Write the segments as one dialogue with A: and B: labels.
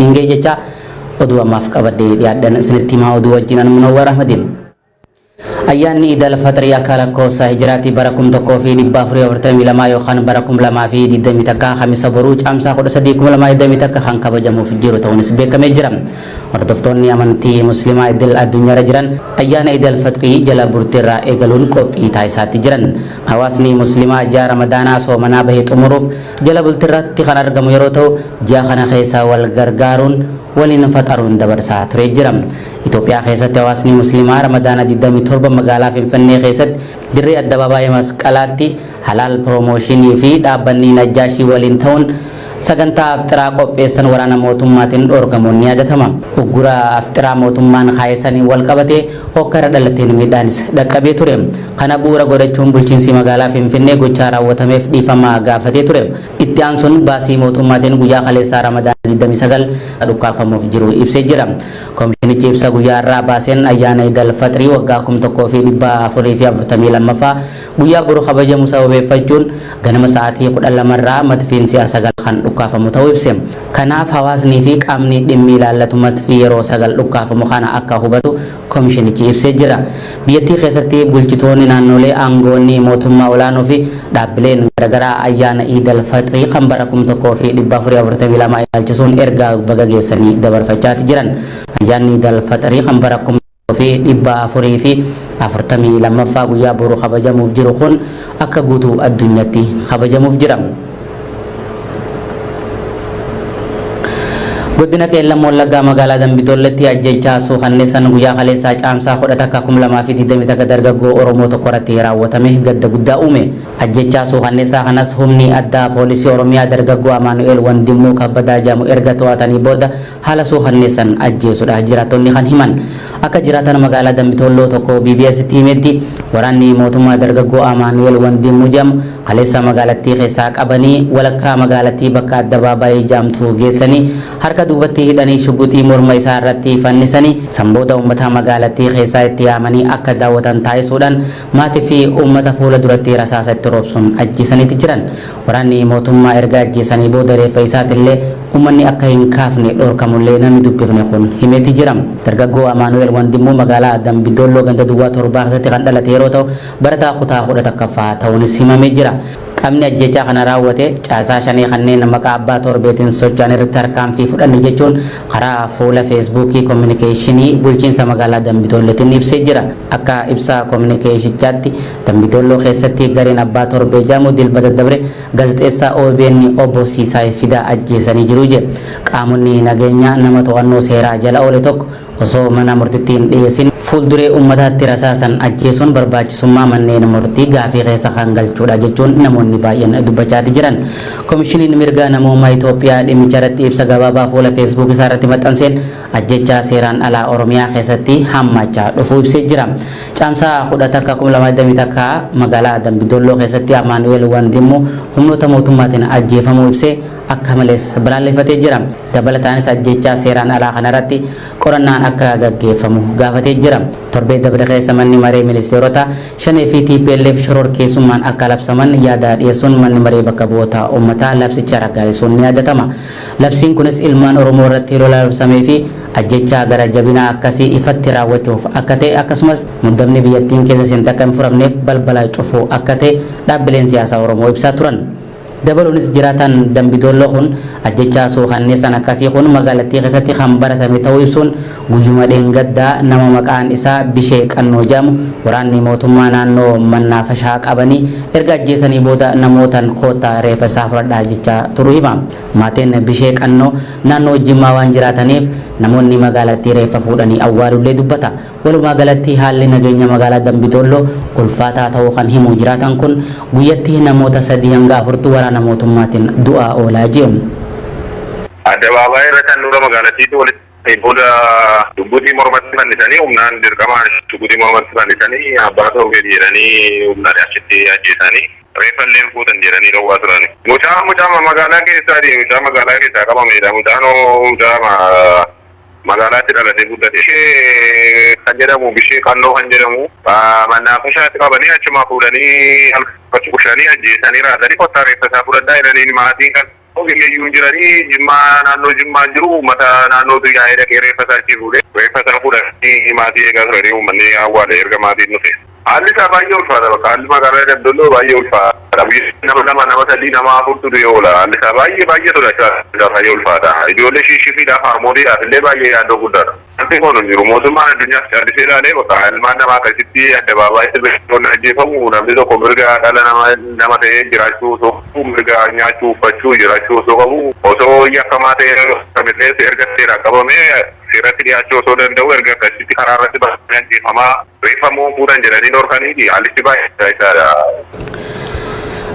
A: isiin ga'e jecha oduu ammaaf qabadhee dhiyaadhan isinitti himaa oduu wajjin an Munawwar Ahmadiin. Ayyaanni Iid Al-Faxrii akka lakkoofsa Hijiraatti bara 1442 yookaan bara 2021 Kamisa boruu Caamsaa 13, 2021 kan kabajamuuf jiru ta'uunis beekamee jira. Hordoftoonni amantii Muslimaa idil addunyaarra jiran ayyaana Iid Al-Faxrii jala burtiirraa eegaluun qophii taasisaatti jiran. Hawaasni Muslimaa ji'a Ramadaanaa soomanaa bahe xumuruuf jala bultirratti kan argamu yeroo ta'u, ji'a kana keessa wal gargaaruun waliin faxaruun dabarsaa turee jira. Itoophiyaa keessatti hawaasni Muslimaa Ramadaana 27 magaalaa Finfinnee keessatti dirree Addabaabaayii Masqalaatti Halaal Piroomooshinii fi dhaabbanni Najjaashii waliin ta'uun sagantaa Afxiraa qopheessan waraana mootummaatiin dhoorgamuun ni yaadatama. Uggura Afxiraa mootummaan kaa'e saniin walqabatee hookkara dhalateen miidhaanis dhaqqabee ture. Kana bu'uura godhachuun bulchiinsi magaalaa Finfinnee gochaa raawwatameef dhiifama gaafatee ture. Itti aansuun baasii mootummaatiin guyyaa kaleessaa Ramadaana 29 dhukaafamuuf jiru ibsee jira. Komishinichi ibsa guyyaa har'aa baaseen ayyaana Iid Al Faxirii waggaa 1442ffaa guyyaa boru kabajamu sababeeffachuun ganama sa'aatii 12 irraa matfiin si'a 9 kan dhukaafamu ta'uu ibse. Kanaaf hawaasnii fi qaamni dhimmi ilaallatu matfii yeroo 9 dhukaafamu kana akka hubatu komishinichi ibsee jira. Biyyattii keessatti bulchitoonni naannoolee, aangawoonni mootummaa olaanoo fi dhaabbileen garagaraa ayyaana Iid Al Faxirii kan bara 1442 ilaalchisuun ergaa baga geessanii dabarfachaati jiran. Ayyaanni Iid Al Faxirii kan bara 1442ffaa guyyaa boru kabajamuuf jiru kun akka guutuu addunyatti kabajamuuf jira. Godina Qeellam Wallaggaa magaalaa Dambidoolletti ajjeechaa suukanneessan guyyaa kaleessaa Caamsaa 11, 2021 dargaggoo Oromoo tokko irratti raawwatame gadda guddaa uume. Ajjeechaa suukanneessaa kanas humni addaa poolisii Oromiyaa dargaggoo Amaanu'eel Wandimmuu Kabbadaa jedhamu erga to'atanii booda haala suukanneessan ajjeesudha jiraattonni kan himan. Akka jiraataan magaalaa Dambitoolloo tokko BBStti himetti waraanni mootummaa dargaggoo Amaanu'eel Wandimmuu jedhamu kaleessa magaalattii keessaa qabanii walakkaa magaalattii bakka addabaabaayii jedhamtu geessanii harka duubatti hidhanii shugguxii morma isaa irratti fannisanii san booda uummata magaalattii keessaa itti yaamanii akka daawwatan taasisuudhaan maatii fi uummata fuula duratti rasaasa itti roobsuun ajjeesaniiti jiran. Waraanni mootummaa erga ajjeesanii booda reeffa isaatillee uummanni akka hin kaafne dhorkamullee namni dubbifne kun himeeti jira. Dargaggoo Amaanu'eel Wandimmuu magaalaa Dambi Dolloo ganda duwwaa torbaa keessatti kan dhalate yeroo ta'u barataa kutaa 11ffaa ta'uunis himamee jira. Qaamni ajjeechaa kana raawwate caasaa shanee kanneen maqaa abbaa torbeetiin socho'an irratti tarkaanfii fudhanne jechuun karaa fuula Feesbuukii Kominikeeshinii bulchiinsa magaalaa Dambi Doollotiin ibsee jira. Akka ibsa kominikeeshichaatti Dambi Doolloo keessatti gareen abbaa torbee jedhamu Dilbata dabre gaazexeessaa OBN obbo Siisaay Fidaa ajjeesanii jiru jedhe. Qaamonni nageenyaa nama to'annoo seeraa jala oole tokko osoo mana murtitti hin dhiyeessin fuulduree uummataatti rasaasan ajjeesuun barbaachisummaa manneen murtii gaafii keessa kan galchuudha jechuun namoonni baay'een dubbachaati jiran. Komishiniin mirga namoomaa Itoophiyaa dhimmicha irratti ibsa gabaabaa fuula Facebook isaa irratti maxxanseen ajjeechaa seeraan alaa Oromiyaa keessatti hammaachaa dhufuu ibsee jira. Caamsaa 11, 2021 magaalaa Dambi Dolloo keessatti Amaanu'eel Wandimmuu humnoota mootummaatiin ajjeefamuu ibsee akka malees balaaleffatee jira. Dabalataanis ajjeechaa seeraan alaa kanarratti qorannaan akka gaggeeffamu gaafatee jira. Torbee dabre keessa manni maree ministeerota Shanee fi tplf shororkeessummaan akka labsaman yaada dhiyeessuun manni maree bakka bu'oota uummataa labsicha raggaasisuun ni yaadatama. Labsiin kunis ilmaan Oromoo irratti lola labsamee fi ajjeechaa gara jabinaa akkasii ifatti raawwachuuf akka ta'e akkasumas muddamni biyyattiin keessa seente akka hin furamneef balbala cufuu akka ta'e dhaabbileen siyaasaa Oromoo ibsaa turan. Dabaluunis jiraataan Dambi Doolloo kun ajjechaa suukanneessaan akkasii kun magaalattii keessatti kan baratame ta'uu ibsuun guyyuma dheengaddaa nama maqaan isaa Bishee Qannoo jedhamu waraanni mootummaa naannoo Mannaafashaa qabanii erga ajjeesanii booda namootan koottaa reeffa isaa fudhadhaa jechaa turuu hima. Maatiin Bishee Qannoo naannoo Jimmaa waan jiraataniif namoonni magaalattii reeffa fuudhanii awwaaluullee dubbata. Walumaa galatti haalli nageenya magaalaa Dambi Doolloo ulfaataa ta'uu kan himu jiraataan kun, guyyatti namoota 3 hanga 4tu waraana mootummaatiin du'aa oolaa je'e.
B: Addabaabaayii irratti handhuura magaalattiitti walitti booda shugguxii mormatti fannisanii humnaan dirqamaan shugguxii mormatti fannisanii abbaa torbeeti jedhanii humnaan achitti ajjeesanii reeffa illee hin fuutan jedhanii dhowwaa turan. Mucaa mucaa magaalaa keessaati mucaa magaalaa keessaa qabamedha mucaan mucaa magaalaatti dhalatee guddate. Bishee kan jedhamu Bishee Qannoo kan jedhamu mannaafashaatti qabanii achumaa fuudhanii halkan bushanii ajjeesanii raasanii kottaa reeffa isaa fudhadhaa jedhaniin maatiin kan Ogeeyyiin jiranii Jimmaa, naannoo Jimmaa jiru. Uummata naannootu yaa'ee dhaqee reeffa isaa achi fuudhee, reeffa isaa fuudhanii maatii eegaa turanii uummanni awwaale erga maatiin dhufe. Haalli isaa baay'ee ulfaata bakka, haalli magaalaa Dambidolloo baay'ee ulfaata. Nama lama, nama sadii, nama afurtu du'ee oola. Haalli isaa baay'ee baay'ee sodaachisaa, baay'ee ulfaata. Ijoollee shiishifiidhaaf, harmootiidhaaf illee baay'ee yaaddoo guddaadha. Wanti kun hin jiru. Mootummaan addunyaas callisee ilaalee bakka ilmaan namaa akkasitti addabaabaayii beektoonni ajjeefamu, namni tokko mirga dhala nama nama ta'ee jiraachuu osoo qabu, mirga nyaachuu, uffachuu, jiraachuu osoo qabu, osoo yakkamaa ta'ee kamillee erga seeraan qabamee seeratti dhiyaachuu osoo danda'u, erga akkasitti karaa irratti baasanii ajjeefamaa, reeffa immoo fuudhan jedhanii dhorkanii, haallichi baay'ee sodaachisaadha.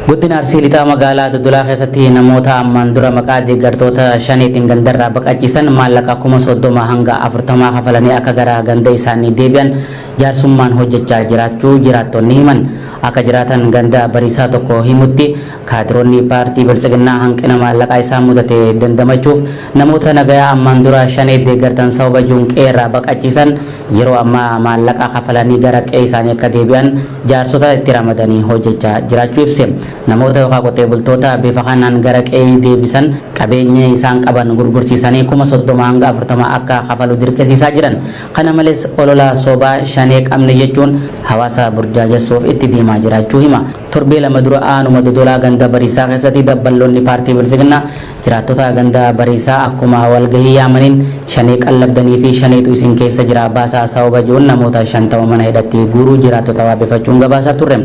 A: Godina Arsii Lixaa magaalaa Dodolaa keessatti namoota ammaan dura maqaa deeggartoota shaniitiin gandarraa baqachiisan maallaqa 30,000 hanga 40 kafalanii akka gara ganda isaanii deebi'an jaarsummaan hojjechaa jiraachuu jiraattonni himan. Akka jiraatan ganda Bariisaa tokko himutti, kaadiroonni paartii Biltsiginnaa hanqina maallaqaa isaan mudate dandamachuuf namoota nagayaa ammaan dura shanee deeggartan sababa junqee irraa baqachiisan yeroo ammaa maallaqa kafalanii gara qe'ee isaanii akka deebi'an jaarsota itti ramadanii hojjechaa jiraachuu ibse. Namoota yookaan qotee bultoota bifa kanaan gara qe'ee deebisan qabeenya isaan qaban gurgursiisanii 30,000 hanga 40 akka kafalu dirqisiisaa jiran. Kana malees olola sobaa shanee qabne jechuun hawaasa burjaajessuuf itti deemaa jiraachuu hima. Torbee 2 dura aanuma Dodolaa ganda Bariisaa keessatti dabballoonni paartii Biltsiginnaa jiraattota ganda Bariisaa akkuma walgahii yaamaniin shanee qallabdanii fi shaneetu isin keessa jira baasaa sababa jiruun namoota 50 mana hidhatti guuruu jiraattota waabeffachuun gabaasaa turre.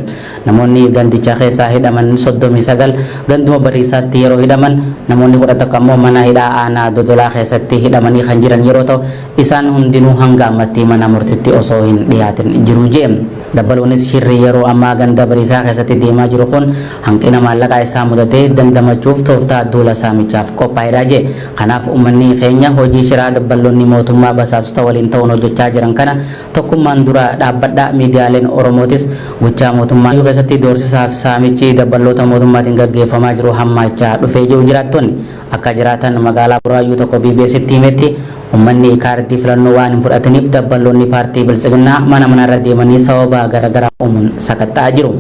A: Namoonni gandicha keessaa hidhaman 39 ganduma Bariisaatti yeroo hidhaman, namoonni 11 ammoo mana hidhaa aanaa Dodolaa keessatti hidhamanii kan jiran yeroo ta'u, isaan hundinuu hanga ammatti mana murtitti osoo hin dhiyaatin jiru jee. Dabbaluunis shirri yeroo ammaa ganda Bariisaa keessatti deemaa jiru kun hanqina maallaqaa isaa mudatee dandamachuuf tooftaa duula saamichaaf qophaa'edha jee. Kanaaf uummanni keenya hojii shiraa dabballoonni mootummaa basaasota waliin ta'uun hojjechaa jiran kana tokkummaan dura dhaabbadhaa. Miidiyaaleen Oromootis gochaa mootummaa keessatti doorsisaaf saamichi dabballoota mootummaatiin gaggeeffamaa jiru hammaachaa dhufee jiru jiraattonni. Akka jiraatan magaalaa Buraayyuu tokko BBStti himetti, uummanni kaardii filannoo waan hin fudhataniif dabballoonni paartii Biltsiginnaa mana manarra deemanii sababa garaagaraa uumuun sakatta'aa jiru.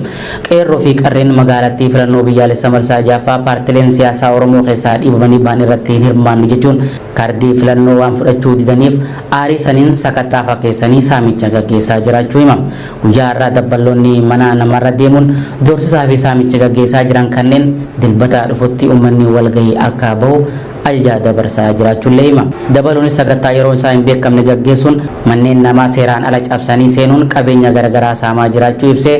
A: Qeerroo fi qarreen magaalattii filannoo biyyaalessa marsaa ja'affaa paartileen siyaasaa Oromoo keessaa dhiibamanii ba'an irratti hin hirmaannu jechuun kaardii filannoo waan fudhachuu didaniif aarii saniin sakattaa fakkeessanii saamicha gaggeessaa jiraachuu hima. Guyyaa har'aa dabballoonni mana namarra deemuun doorsisaa fi saamicha gaggeessaa jiran kanneen Dilbata dhufutti uummanni walgahii akka bahu ajaja dabarsaa jiraachuullee hima. Dabaluunis sakattaa yeroo isaa hin beekamne gaggeessuun manneen namaa seeraan ala cabsanii seenuun qabeenya garaagaraa saamaa jiraachuu ibsee,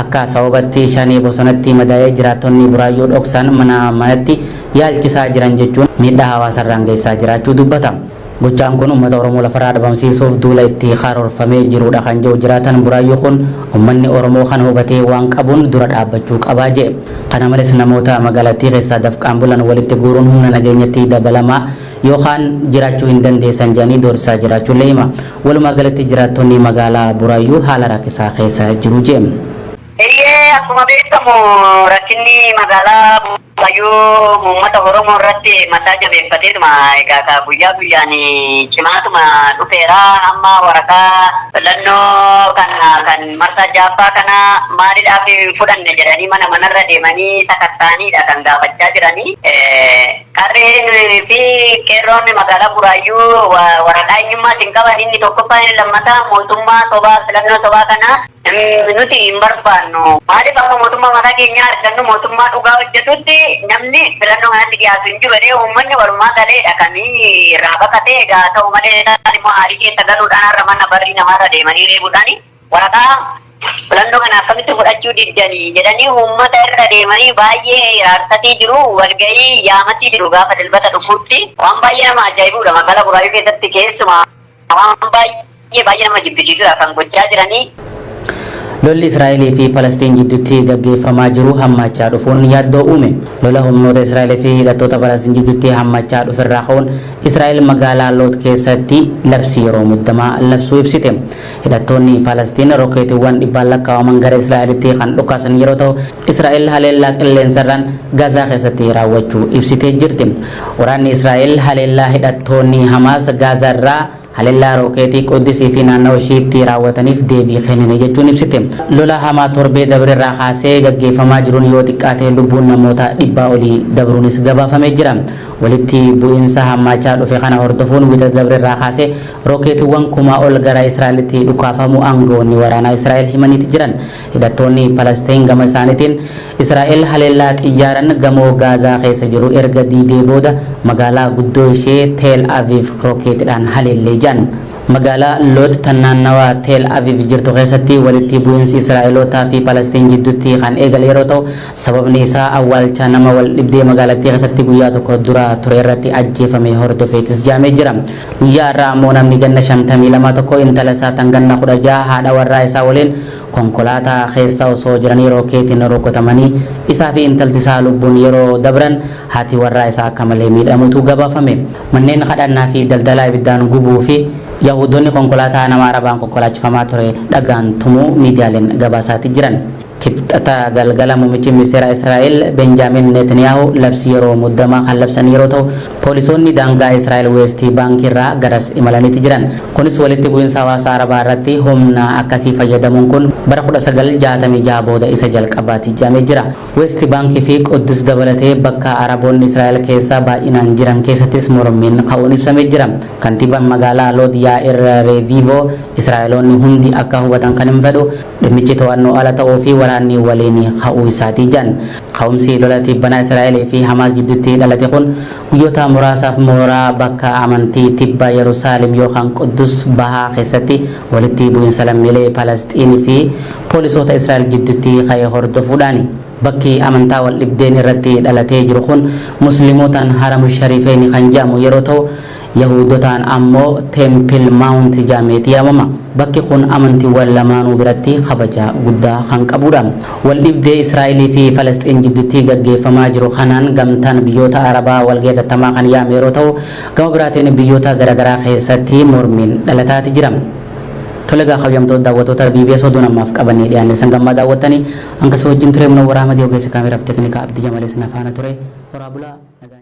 A: akka sababatti shanee bosonatti madaa'ee jiraattonni Buraayyuu dhoksaan mana manatti yaalchisaa jiran jechuun miidhaa hawaasarraan geessisaa jiraachuu dubbata. Gochaan kun uummata Oromoo lafarraa dhabamsiisuuf duula itti karoorfamee jirudha kan jedhu jiraatan Buraayyuu kun, uummanni Oromoo kana hubatee waan qabuun dura dhaabbachuu qabaa jedhe. Kana malees namoota magaalattii keessaa dafqaan bulan walitti guuruun humna nageenyatti dabalamaa yookaan jiraachuu hin dandeessan jedhanii doorsisaa jiraachuullee hima. Walumaa galatti jiraattonni magaalaa Buraayyuu haala rakkisaa keessa jiru jedhe.
C: Eeyyee, akkuma beekamu rakkinni magaalaa Buraayyuu uummata Oromoo irratti mataa jabeeffateetuma egaa ka guyyaa guyyaan cimaatuma dhufeera. Amma waraqaa filannoo kana kan marsaa ja'affaa kana maaliidhaaf hin fudhanne jedhanii mana manarra deemanii sakatta'aniidha kan gaafachaa jiranii. Qarreen fi qeerroon magaalaa Buraayyuu waraqaa eenyummaas hin qaban. Inni tokkoffaa, inni lammataa mootummaa sobaa, filannoo sobaa kana nuti hin barbaannu. Maaliif akka mootummaa mataa keenyaa argannu, mootummaa dhugaa hojjetutti namni filannoo kanatti dhiyaatu hin jiru jedhee uummanni walumaa galeedha kan irraa baqatee. Egaa ta'u malee isaan immoo aarii keessa galuudhaan har'a mana barrii namaarra deemanii reebuudhaan waraqaa filannoo kana akkamitti fudhachuu diddanii jedhanii uummata irra deemanii baay'ee hiraarsatii jiru, walgahii yaamatii jiru gaafa Dilbata dhufuutti. Waan baay'ee nama ajaa'ibudha, magaalaa Buraayyuu keessatti keessumaa waan baay'ee baay'ee nama jibbisiisudha kan gochaa jiranii.
A: Lolli Israa'elii fi Falastiin jidduutti gaggeeffamaa jiru hammaachaa dhufuun yaaddoo uume. Lola humnoota Israa'elii fi hidhattoota Falastiin jidduutti hammaachaa dhuferraa ka'uun Israa'el magaalaa Loot keessatti labsii yeroo muddamaa labsuu ibsite. Hidhattoonni Falastiin rokkeetiiwwan dhibbaan lakkaa'aman gara Israa'elitti kan dhukaasan yeroo ta'u, Israa'el haleellaa qilleensarraan Gaazaa keessatti raawwachuu ibsitee jirti. Waraanni Israa'el haleellaa hidhattoonni Hamaas Gaazaa irraa Haleellaa rookeetii Quddisii fi naannawa ishiitti raawwataniif deebii kennine jechuun ibsite. Lola hamaa torbee dabre irraa kaasee gaggeeffamaa jiruun yoo xiqqaate lubbuun namoota dhibbaa olii dabruunis gabaafamee jira. Walitti bu'iinsa hammaachaa dhufe kana hordofuun Wiixata dabre irraa kaasee rookeetiiwwan kumaa ol gara Israa'elitti dhukaafamuu aangawoonni waraanaa Israa'el himaniiti jiran. Hidhattoonni Palastiin gama isaaniitiin Israa'el haleellaa xiyyaaran gamoo Gaazaa keessa jiru erga diidee booda magaalaa guddoo ishee Teel Aviiv rookeetidhaan haleellee jedhan. Magaalaa Lood tan naannawa Teel Aviiv jirtu keessatti walitti bu'iinsi Israa'elootaa fi Palastiin jidduutti kan eegale yeroo ta'u, sababni isaa awwaalcha nama wal dhibdee magaalattii keessatti guyyaa tokko dura ture irratti ajjeefame hordofeetis jedhamee jira. Guyyaa har'aa ammoo namni ganna 52 tokko intala isaa tan ganna 16 haadha warraa isaa waliin konkolaataa keessa osoo jiranii rookeetiin rukutamanii isaa fi intalti isaa lubbuun yeroo dabran haati warraa isaa akka malee miidhamuutu gabaafame. Manneen kadhannaa fi daldalaa ibiddaan gubuu fi Yahuudonni konkolaataa nama Arabaan konkolaachifamaa ture dhagaan tumuu miidiyaaleen gabaasaati jiran. Kibxata galgala muummichi ministeera Israa'el Benjaamin Netanyahu labsii yeroo muddamaa kan labsan yeroo ta'u, poolisoonni daangaa Israa'el Weesti Baankiirraa garas imalaniiti jiran. Kunis walitti bu'iinsa hawaasa Arabaa irratti humna akkasii fayyadamuun kun bara 1966 booda isa jalqabaati jedhamee jira. Weesti Baankii fi Quddus dabalatee bakka Araboonni Israa'el keessa baay'inaan jiran keessattis mormiin ka'uun ibsamee jira. Kantiibaan magaalaa Lood Yaa'ir Revivo Israa'eloonni hundi akka hubatan kan hin fedhu dhimmichi to'annoo ala ta'uu fi waraanni waliin ka'uu isaati jedhan. Ka'umsi lola tibbanaa Israa'elii fi Hamaas jidduutti dhalate kun guyyoota muraasaaf mooraa bakka amantii tibba Yerusaalem yookaan Quddus Bahaa keessatti walitti bu'iinsa lammiilee Palasxiinii fi poolisoota Israa'el jidduutti ka'e hordofuudhaani. Bakki amantaa wal dhibdeen irratti dhalatee jiru kun Muslimootaan Haramu Shariifeyni kan jedhamu yeroo ta'u, Yahuudotaan ammoo Temple Mount jedhameeti yaamama. Bakki kun amantiiwwan lamaanuu biratti kabaja guddaa kan qabuudha. Wal dhibdee Israa'elii fi Falasxiin jidduutti gaggeeffamaa jiru kanaan gamtaan biyyoota Arabaa walgahii hatattamaa kan yaame yeroo ta'u, gama biraatiin biyyoota garagaraa keessatti mormiin dhalataati jira. Tole egaa kabajamtoota daawwattoota BBS oduun ammaaf qabannee dhiyaanne san gammaa daawwattanii hanga si wajjin ture Munawwar Ahmad ogeessa kaameeraaf teeknikaa Abdii Jamalees na faana ture. Horaa bulaa. Nagaan.